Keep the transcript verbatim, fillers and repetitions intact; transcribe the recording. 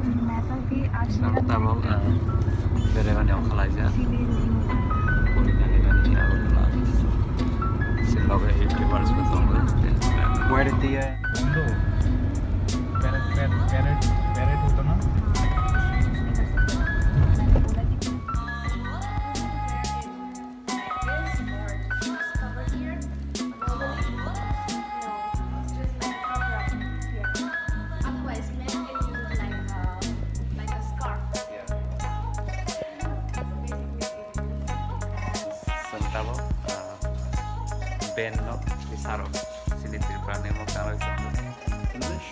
Ang tabok, ah, beremani ongkhalaijak. Puri nani nani Agartala. Sini loge YouTubers bo tongo. Where did the, uh, Parrot, parrot, parrot, parrot hoto na? Like this, or just cover here. Normally, no, it's just like a cover up here. Otherwise, men can use it like, uh, like a scarf. Yeah. So basically, it is. Sengtabo, uh, band no, bisaro, sini Tripura ni mo karo. English?